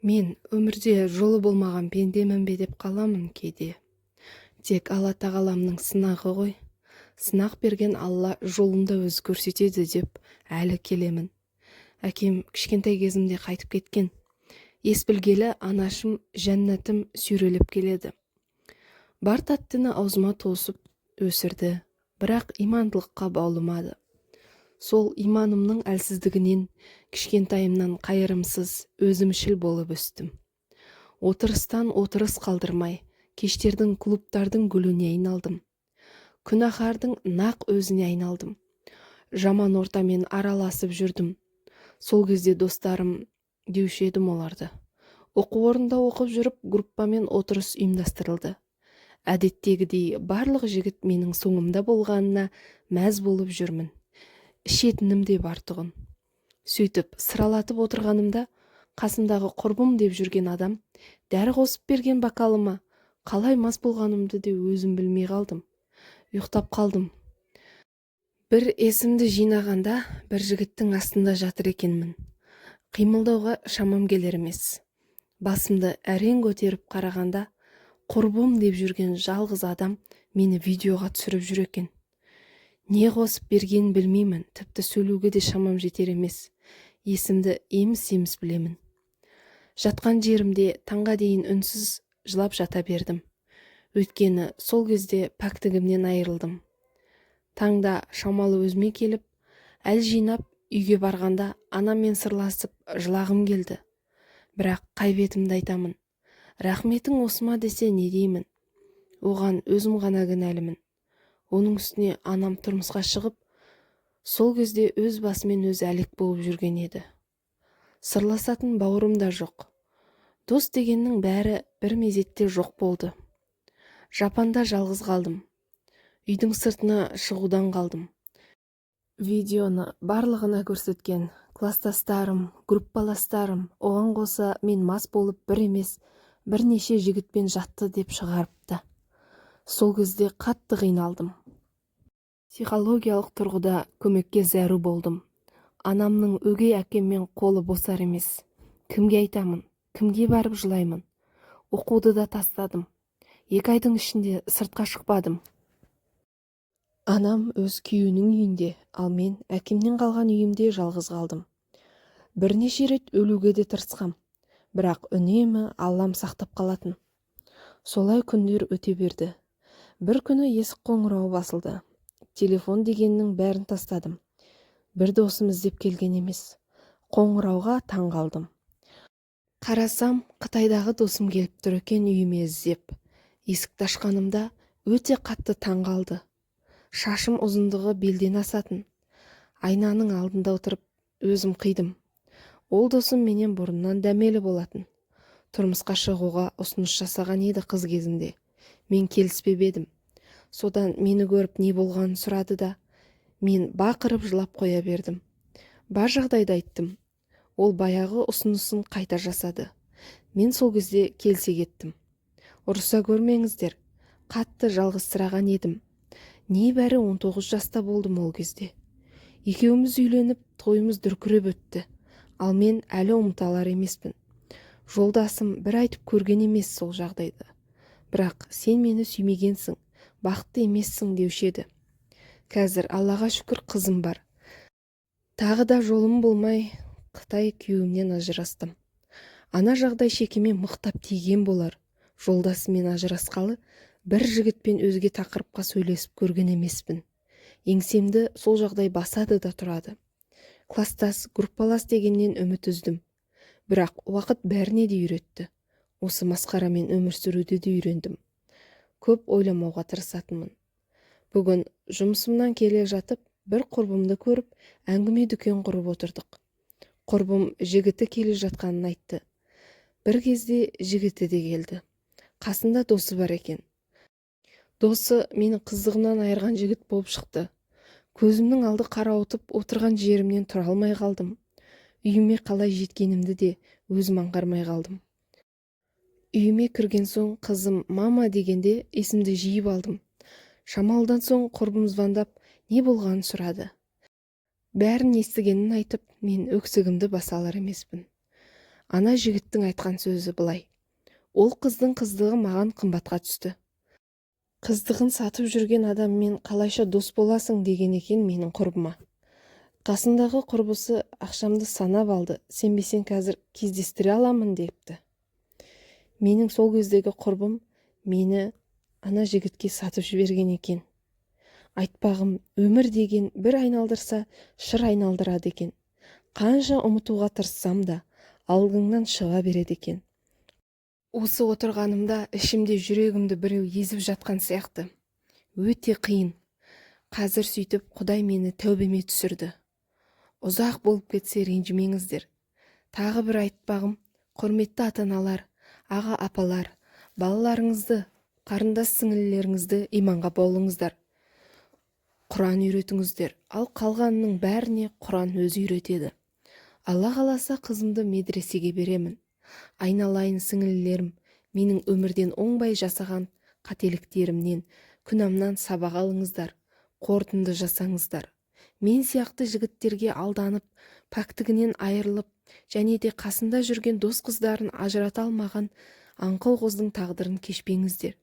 Мен өмірде жолы болмаған пендемін бе деп қаламын кейде. Тек Алла тағаламның сынағы ғой. Сынақ берген Алла жолын да өзі көрсетеді деп әлі келемін. Әкем кішкентай кезімде қайтып кеткен. Ес білгелі анашым Жәннатым сүйрелеп келеді. Бар тәттіні аузыма тосып өсірді, бірақ имандылыққа баулымады. Сол иманымның әлсіздігінен кішкентайымнан қайырымсыз, өзімшіл болып өстім. Отырыстан отырыс қалдырмай, кештердің, клубтардың гүліне айналдым. Күнәһардың нақ өзіне айналдым. Жаман ортамен араласып жүрдім. Сол кезде достарым деуші едім оларды. Оқу орнында оқып жүріп, группамен отырыс ұйымдастырылды. Әдеттегідей барлық жігіт менің соңымда болғанына мәз болып жүрмін. Ішетінім де бар тұғын. Сөйтіп, сыралатып отырғанымда қасымдағы құрбым деп жүрген адам дәрі қосып берген бокалыма қалай мас болғанымды да өзім білмей қалдым. Ұйықтап қалдым. Бір есімді жинағанда бір жігіттің астында жатыр екенмін. Қимылдауға шамам келер емес. Басымды әрең көтеріп қарағанда, құрбым деп жүрген жалғыз адам мені видеоға түсіріп жүр екен. Не қосып бергенін білмеймін, тіпті сөйлеуге де шамам жетер емес. Есімді еміс-еміс білемін. Жатқан жерімде таңға дейін үнсіз жылап жата бердім. Өйткені сол кезде пәктігімнен айырылдым. Таңда шамалы өзіме келіп, әл жинап үйге барғанда анаммен сырласып жылағым келді. Бірақ қай бетімді айтамын? Рахметің осы ма десе, не деймін? Оған өзім ғана кінәлімін. Оның үстіне анам тұрмысқа шығып, сол кезде өз басымен өзі әлек болып жүрген еді. Сырласатын бауырым да жоқ. Дос дегеннің бәрі бір мезетте жоқ болды. Жапанда жалғыз қалдым. Үйдің сыртына шығудан қалдым. Видеоны барлығына көрсеткен кластастарым, группаластарым, оған қоса мен мас болып бір емес, бірнеше жігітпен жатты деп шығарыпты. Сол кезде қатты қиналдым. Психологиялық тұрғыда көмекке зәру болдым. Анамның өгей әкеммен қолы босар емес. Кімге айтамын, кімге барып жылаймын? Оқуды да тастадым. 2 айдың ішінде сыртқа шықпадым. Анам өз күйеуінің үйінде, ал мен әкемнен қалған үйімде жалғыз қалдым. Бірнеше рет өлуге де тырысқам, бірақ үнемі Аллам сақтап қалатын. Солай күндер өте берді. Бір күні есік қоңырауы басылды. Телефон дегеннің бәрін тастадым. Бір досым іздеп келген емес. Қоңырауға таң қалдым. Қарасам, Қытайдағы досым келіп тұр екен үйіме іздеп. Есікті ашқанымда өте қатты таң қалды. Шашым ұзындығы белден асатын. Айнаның алдында отырып өзім қидым. Ол досым менен бұрыннан дәмелі болатын. Тұрмысқа шығуға ұсыныс жасаған еді қыз кезінде. Мен келіспеп едім. Содан мені көріп не болғанын сұрады да, мен бақырып жылап қоя бердім. Бар жағдайды айттым. Ол баяғы ұсынысын қайта жасады. Мен сол кезде келісе кеттім. Ұрыса көрмеңіздер, қатты жалғызсыраған едім. Небәрі 19 жаста болдым ол кезде. Екеуміз үйленіп, тойымыз дүркіреп өтті. Ал мен әлі ұмыта алар емеспін. Жолдасым бір айтып көрген емес сол жағдайды. Бірақ сен мені сүймегенсің, бақытты емессің деуші еді. Қазір Аллаға шүкір, қызым бар. Тағы да жолым болмай, Қытай күйеуімнен ажырастым. Ана жағдай шекеме мықтап тиген болар. Жолдасыммен ажырасқалы бір жігітпен өзге тақырыпқа сөйлесіп көрген емеспін. Еңсемді сол жағдай басады да тұрады. Кластас, группалас дегеннен үміт үздім. Бірақ уақыт бәріне де үйретті. Осы масқарамен өмір сүруді де үйрендім. Көп ойламауға тырысатынмын. Бүгін жұмысымнан келе жатып, бір құрбымды көріп, әңгіме дүкен құрып отырдық. Құрбым жігіті келе жатқанын айтты. Бір кезде жігіті де келді. Қасында досы бар екен. Досы мені қыздығымнан айырған жігіт болып шықты. Көзімнің алды қарауытып, отырған жерімнен тұра алмай қалдым. Үйіме қалай жеткенімді де өзім аңғармай қалдым. Үйіме кірген соң қызым мама дегенде есімді жиып алдым. Шамалыдан соң құрбым звондап, не болғанын сұрады. Бәрін естігенін айтып, мен өксігімді баса алар емеспін. Ана жігіттің айтқан сөзі былай: «Ол қыздың қыздығы маған қымбатқа түсті. Қыздығын сатып жүрген адаммен қалайша дос боласың?» деген екен менің құрбыма. Қасындағы құрбысы: «Ақшамды санап алды, сенбесең, қазір кездестіре аламын», – депті. Менің сол кездегі құрбым мені ана жігітке сатып жіберген екен. Айтпағым, өмір деген бір айналдырса, шыр айналдырады екен. Қанша ұмытуға тырыссам да, алдыңнан шыға береді екен. Осы отырғанымда ішімде жүрегімді біреу езіп жатқан сияқты. Өте қиын қазір. Сөйтіп, Құдай мені тәубеме түсірді. Ұзақ болып кетсе, ренжімеңіздер. Тағы бір айтпағым: құрметті ата-аналар, аға, апалар, балаларыңызды, қарындас, сіңілілеріңізді иманға баулыңыздар, Құран үйретіңіздер. Ал қалғанының бәріне Құран өзі үйретеді. Алла қаласа, қызымды медресеге беремін. Айналайын сіңілілерім, менің өмірден оңбай жасаған қателіктерімнен, күнәмнан сабақ алыңыздар, қорытынды жасаңыздар. Мен сияқты жігіттерге алданып, пәктігінен айырылып және де қасында жүрген дос қыздарын ажырата алмаған аңқыл қыздың тағдырын кешпеңіздер.